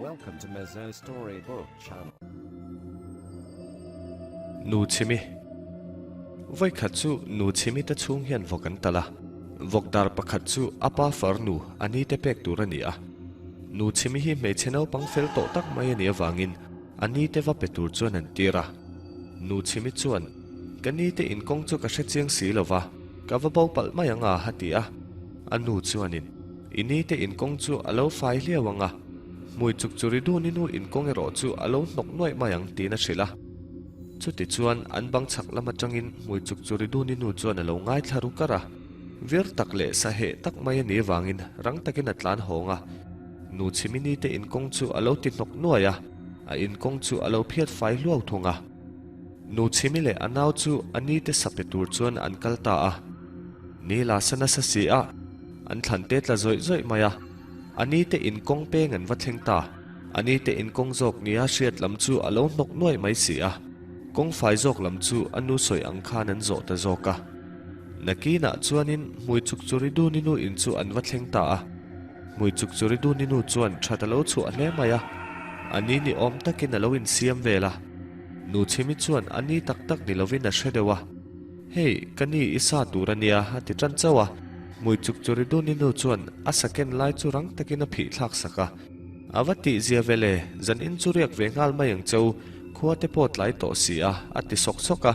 Welcome to Mizo Story Book Channel. Nu Chhimi Vawikhat chu Nu Chhimi te chhung hian vawk an tal a, vawk dar pakhat chu a pa farnu a ni te pek tur a ni a. Nu Chhimi hi hmeichhe naupang fel tawh tak mai a nih avangin a ni te va pe tur chuan an tir a. Nu Chhimi chuan, Ka ni te inkawng chu ka hre chiang si lo va, ka va bo palh mai ang a, a ti a. A nu chuanin, I ni te inkawng chu a lo fai hliau ang a, hmui chuk chu ri dun i nu inkawng erawh chu a lo hnawk nuaih mai ang, tiin a hrilh a. Chutichuan, an bang chhak lam atangin hmui chuk chu ri dun i nu chuan a lo ngaithla ru kar a. Vir tak leh sa heh tak mai a nih avangin rang takin a tlan hawng a. Nu Chhimini te inkawng chu a lo ti hnawk nuaih a, a inkawng chu a lo phiat fai hluau thung a. Nu Chhimi leh a nau chu a ni te sa pe tur chuan an kal ta a. Ni la sa nasa si a, an thlan te tla zawih zawih mai a. A ni te inkawng peng an va thleng ta. A ni te inkawng zawk nia hriat lam chu a lo hnawk nuaih mai si a. Kawng fai zawk lam chu a nu sawi ang khan an zawh ta zawk a. Nakinah chuanin hmui chuk chu ri dun i nu in chu an va thleng ta a. Hmui chuk chu ri dun i nu chuan that a lo chhuah hle mai a. A ni ni awm takin a lo insiam vel a. Nu Chhimi chuan a ni tak tak ni lovin a hre deuh a. Hei, ka ni i sa tur a nia, a ti tan chauh a. Hmui chuk chu ri dun i nu chuan a sa ken lai chu rang takin a phih thlak sak a. A va tih zia ve le, zan in chu riak ve nghal mai ang cheu, khua te pawh tlai tawh si a, a ti sawk sawk a.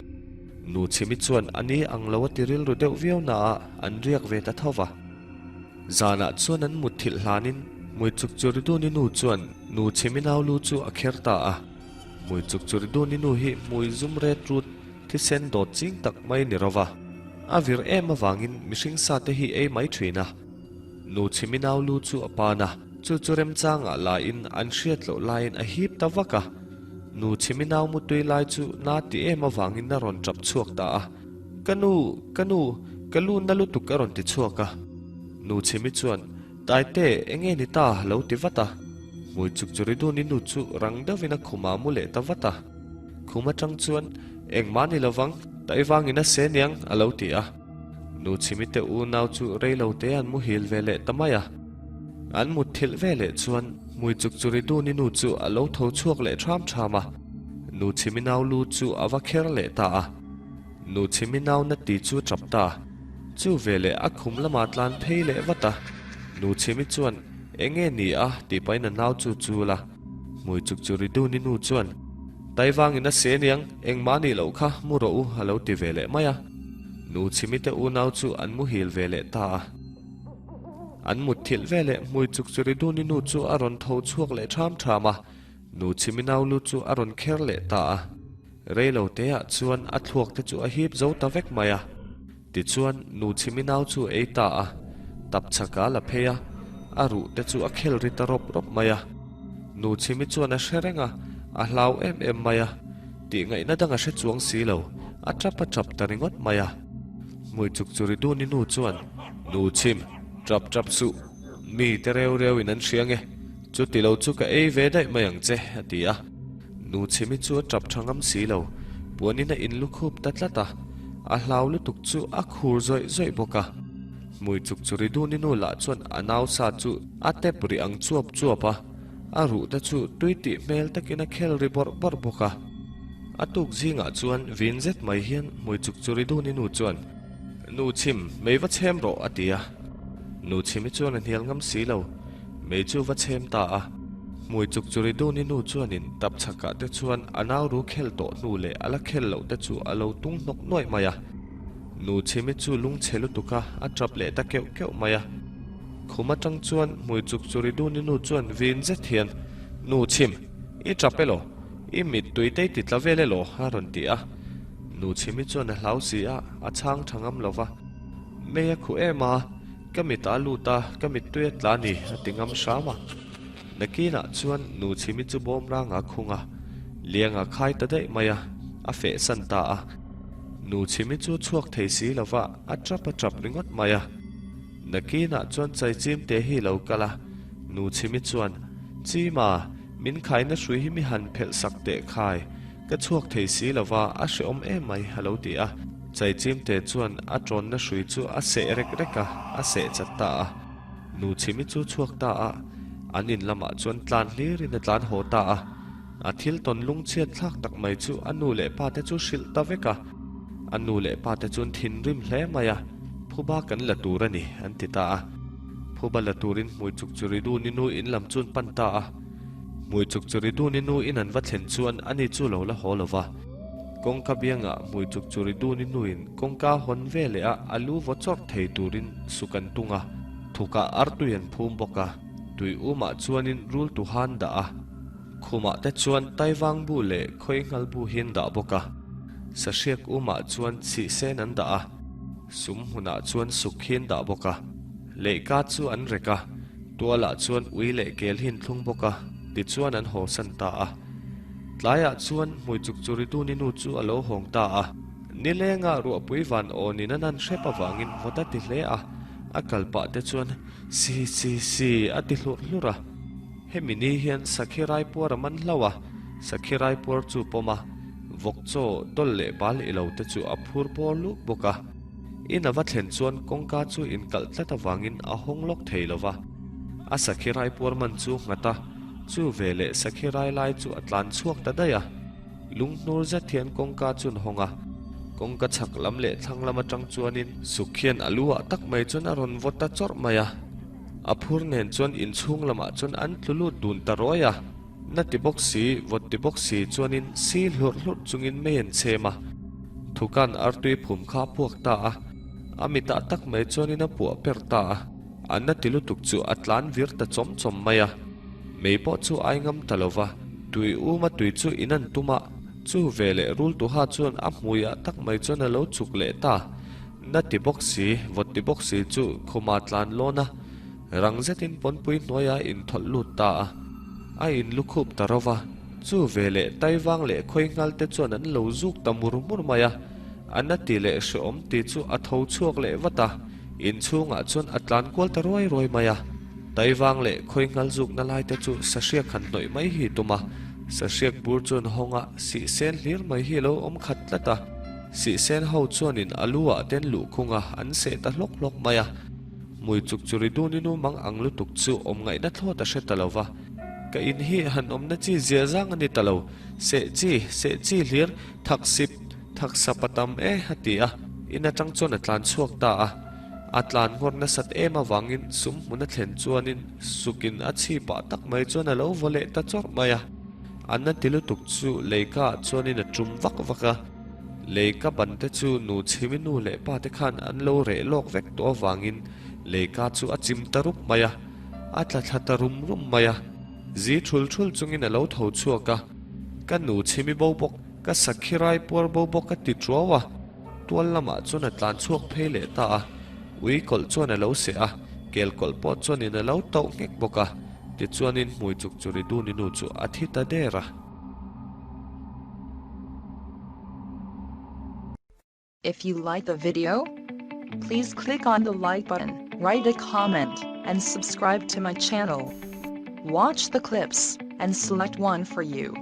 Nu Chhimi chuan a ni ang lo a ti rilru deuh viau na a, an riak ve ta tho va. Zanah chuan an mut thilh hlanin Hmui chuk chu ri dun i nu chuan Nu Chhimi nau lu chu a kher ta a. Hmui chuk chu ri dun i nu hi hmui zum ret rut, thisen dawt ching tak mai ni ro va. A vir em avangin mihring sa te hi ei mai thin a. Nu Chhimi nau lu chu a pan a, chu chu remchangah lain an hriat loh laiin a hip ta vak a. Nu Chhimi nau mutui lai chu na ti em avangin a rawn tap chhuak ta a. Ka nu, ka nu, ka lu na lutuk a rawn ti chhuak a. Nu Chhimi chuan, Taite, enge ni ta? lo ti vat a. Hmui chuk chu ri dun i nu chu rang deuhin a khum ah mu leh ta vat a. Khum atang chuan, Engmah ni lovang, taivangin a se niang, a lo ti a. Nu Chhimi te unau chu rei lo te an muhil ve leh ta mai a. An mut thilh ve leh chuan hmui chuk chu ri dun i nu chu a lo tho chhuak leh ṭham ṭham a. Nu Chhimi nau lu chu a va kher leh ta a. Nu Chhimi nau na ti chu ṭap ta. Chu ve leh a khum lamah tlan phei leh vat a. Nu Chhimi chuan, Enge ni a? tih pahin a nau chu chul a. Hmui chuk chu ri dun i nu chuan, Taivangin a se niang, engmah nih loh kha mu rawh u a lo ti ve leh mai a. Nu Chhimite unau chu an muhil ve leh ta a. An mutthilh ve leh hmui chuk chu ri dun i nu chu a rawn tho chhuak leh ṭham ṭham a. Nu Chhimi nau lu chu a rawn kher leh ta a. Rei lo teah chuan a thluak te chu a hip zo ta vek mai a. Tichuan, nu Chhimi nau chu ei ta a, tap chhaka la phei a, a ruh te chu a khel ri ta rawp rawp mai a. Nu Chhimi chuan a hre reng a, a hlau em em mai a, tih ngaihna dang a hre chuang si lo, a tap a tap ta ringawt mai a. Hmui chuk chu ri dun i nu chuan, Nu Chhim, tap tap suh, mi te reu reu in an hria nge, chuti lo chu ka ei ve daih mai ang che, a ti a. Nu Chhimi chu a tap tha ngam si lo, puanin a inlukhup ta tlat a, a hlau lutuk chu a khur zawih zawih bawk a. Hmui chuk chu ri dun i nu lah chuan a nau sa chu a tep ri ang chuap chuap a, a ruh te chu tui tih hmel takin a khel ri bawrh bawrh bawk a. A tuk zingah chuan vin zet mai hian hmui chuk chu ri dun i nu chuan, Nu Chhim, mei va chhem rawh, a ti a. Nu Chhimi chuan a hnial ngam si lo. Mei chu va chhem ta a. Hmui chuk chu ri dun i nu chuanin tap chhakah te chuan a nau ru khel tawh hnu leh a la khel loh te chu a lo tung hnawk nuaih mai a. Nu Chhimi chu lungchhe lutuk a, a tap leh ta keuh keuh mai a. Khum atang chuan hmui chuk chu ri dun i nu chuan vin zet hian, Nu Chhim, i tap elaw? I mittui te i ti tla vel elaw? a rawn ti a. Nu Chhimi chuan a hlau si a, a chhang tha ngam lo va. Mei a khuh em a. Ka mit a lut a, ka mittui a tla a ni, a ti ngam hram a. Nakinah chuan nu Chhimi chu bawm ranga khung a, Lianga khai ta daih mai a, a feh san ta a. Nu Chhimi chu chhuak thei si lo va, a tap a tap ringawt mai a. Nakinah chuan chaichim te hi lo kal a, nu Chhimi chuan, Chima, min khaina hrui hi mi han phelh sak teh khai, Ka chhuak thei si lo va, a hrehawm em mai, a lo ti a. Chaichimte chuan a tawnna hrui chu a seh rek rek a, a seh chat ta a. Nu Chhimi chu chhuak ta a. An in lamah chuan tlan hlirin a tlan haw ta a. A thil tawn lungchhiat thlak tak mai chu a nu leh pa te chu hrilh ta vek a. A nu leh pa te chuan thinrim hle mai a, Phuba kan la tur a ni, an ti ta a. Phuba la turin hmui chuk chu ri dun i nu in lam chuan pan ta a. Hmui chuk chu ri dun i nu in an va thlen chuan ani chu lo la haw lo va. Kawngka biangah hmui chuk chu ri dun i nuin kawngka hawn ve leh a a lu vaw chawrh thei turin suk an tung a. Thukah artui an phum bawk a, tui umah chuanin rul tuhan dah a. Khumah te chuan Taivang bu leh Khawinghal bu hi an dah bawk a, Sahriak umah chuan Chhihsen an dah a, Sum hmunah chuan Suk hi an dah bawk a, Leihka chu an rek a, Tualah chuan ui leh kel hi an thlung bawk a, tichuan an hawsan ta a. Tlaiah chuan Hmuichukchuriduni nu chu a lo hawng ta a, nilengah ruahpui van awnin an han hrep avangin vawt a ti hle a, a kal pah te chuan Si si si a ti hlurh hlurh a. Hemi ni hian Sakhi Raipuar a man hlauh a, Sakhi Raipuar chu pawm a, vawk chaw dawlh leh bal i lo te chu a phur bawr luk bawk a. In a va thlen chuan kawngka chu inkalh tlat avangin a hawng lawk thei lo va. A Sakhi Raipuar man chu nghat a, chu veleh Sakhi Rai lai chu a tlan chhuak ta daih a. Lunghnur zet hian kawngka chu an hawng a, kawngka chhak lam leh thlang lam atang chuanin suk hian a lu ah tak mai chuan a rawn vaw ta chawrh mai a. A phur nen chuan inchhung lamah chuan an tlu lut dun ta ruai a, na ti bawk si, vawt ti bawk si chuanin si hlurh hlurh chungin mei an chhem a. Thukan artui phum kha a puak ta a, a mitah tak mai chuanin a puah per ta a, a na ti lutuk chu a tlan vir ta chawm chawm mai a. Mei pawh chu ai ngam ta lo va, tui uma tui chu in an tum a, chu veleh rultuha chuan a hmuiah tak mai chuan a lo chuk leh ta. Na ti bawk si, vawt ti bawk si chu khuma tlan lawn a, rang zetin pawnpui hnuaiah a inthawlh lut ta a. A inlukhup ta ro va, chu veleh Taivang leh Khawinghal te chuan an lo zuk ta mur mur mai a. A na ti leh hrehawm ti chu a tho chhuak leh vat a, inchhungah chuan a tlan kual ta ruai ruai mai a. Taivang leh Khawinghal zukna lai te chu sahriak han hnawih mai hi tum a, sahriak bur chuan hawng a, sihsen hlir mai hi a lo awm khat tlat a. Sihsen ho chuanin a lu ah ten luhkhung a, an seh ta hlawk hlawk mai a. Hmui chuk chu ri dun inu mang ang lutuk chu awm ngaihna thlawt a hre ta lo va. Ka in hi han awmna chi zia zang a ni ta lo, seh chi, seh chi hlir, thak sip, thak sap a tam e a ti a, in atang chuan a tlan chhuak ta a. A tlan nghawr nasat em avangin sum hmun a thlen chuanin sukin a chhip ah tak mai chuan a lo vaw leh ta chawrh mai a. A na ti lutuk chu leika ah chuanin a tum vak vak a. Lei ka ban te chu nu chhimi nu leh pa te khan an lo reh lawk vek tawh avangin leika chu a chim ta rup mai a, a tla thla ta rum rum mai a. Zi thul thul chungin a lo tho chhuak a, Ka nu chhimi bo bawk, ka sakhi rai puar bo bawk a ti tuau a, tual lamah chuan a tlan chhuak phei leh ta a. Ui kawlh chuan a lo seh a, kel kawlh pawh chuanin a lo tauh nghek bawk a, tichuanin hmui chuk chu ri dun i nu chu a thi ta der a. If you like the video, please click on the like button, write a comment, and subscribe to my channel. Watch the clips, and select one for you.